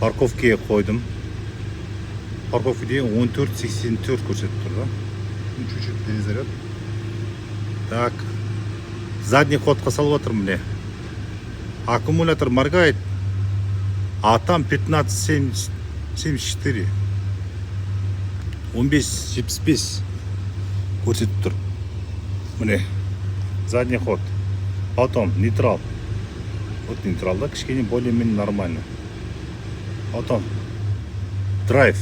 Парковкаға қойдым. Парковкада 14.84 көрсетіп тұр да. Ну, чуть-чуть перезаряд. Так. Задний ходқа салып жатырмын, міне. Аккумулятор моргает, а там 15.74. 15.75 көрсетіп тұр. Міне. Задний ход. Потом нейтрал. Вот нейтралда кішкене более-менее нормально. Потом драйв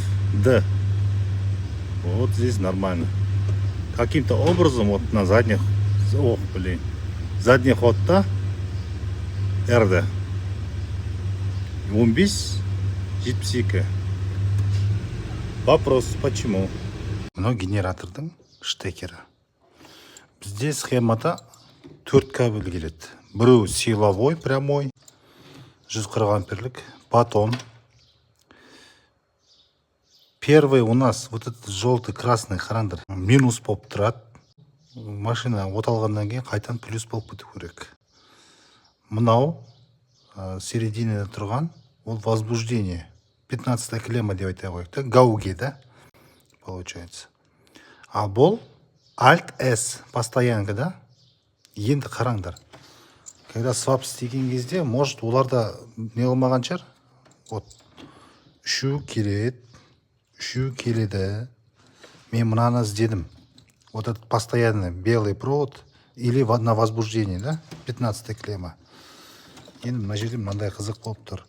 D. Вот здесь нормально. Каким-то образом вот на задних, ох, блин, задний ходта RD 15 72. Вопрос, почему? Мынау генератордың штекері. Бізде схемада төрт кабель келеді. Біреу силовой, прямой, 140 амперлік. Потом первый у нас вот этот желтый, красный, қараңдар, минус болып тұрады. Машина оталғаннан кейін қайтадан плюс болып кету керек. Мынау серединада тұрған, ол возбуждение. 15 клемма деп айта қояйық та, Гауге да, получается. Ал бұл Alt S, постоянка да. Енді қараңдар. Когда свап істеген кезде, может, олар да не қылмаған шығар. Вот үшеу келеді, үшеу келеді. Мен мынаны іздедім. Вот этот постоянный белый провод или на возбуждение, да? 15 клемма. Енді мына жерде мынандай қызық болып тұр.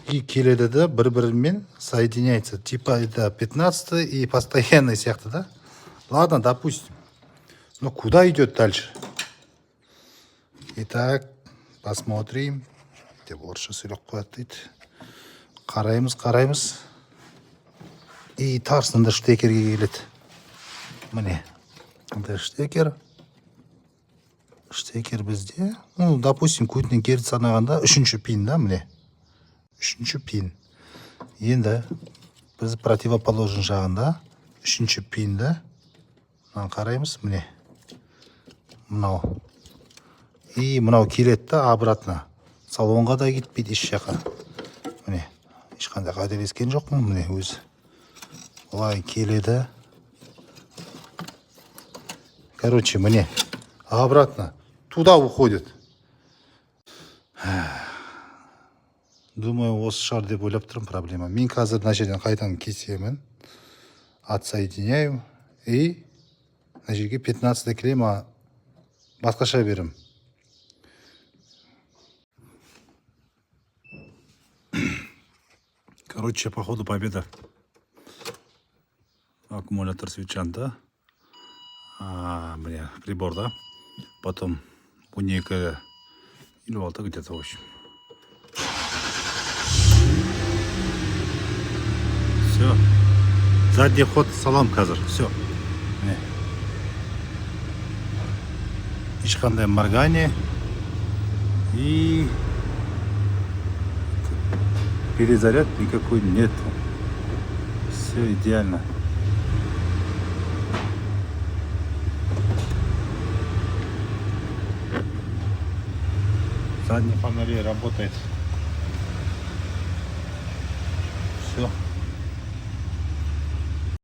И келеді да, бір бірімен соединяется. Типа это 15 и постоянный сияқты да. Ладно, допустим. Но куда идет дальше? Итак, посмотрим. Деп орысша сөйлеп қояды дейді. Қараймыз, қараймыз. И тарсында штекерге келеді. Міне. Мындай штекер. Штекер бізде. Ну, допустим, көтінен кері санағанда үшінші пин да, міне. Үшінші пин. Енді біз противоположный жағында үшінші пинді мынаны қараймыз, міне. Мынау. И мынау келеді да обратно. Салонға да кетпейді еш жаққа. Міне, ешқандай қателескен жоқпын, міне өзі. Былай келеді. Короче, міне, обратно. Туда уходит. Думаю, осы шығар деп ойлап тұрмын проблема. Мен қазір мына жерден қайтадан кесемін. Отсоединяю. И мына жерге 15 клемма басқаша беремін. Короче, походу, победа. Аккумулятор свечанда. А, міне, прибор, да? Потом 12:56 где-то, в общем. Все. Задний ход салам қазір. Все. Міне. Ешқандай моргание. И перезаряд никакой нет. Все идеально. Задний фонари работает.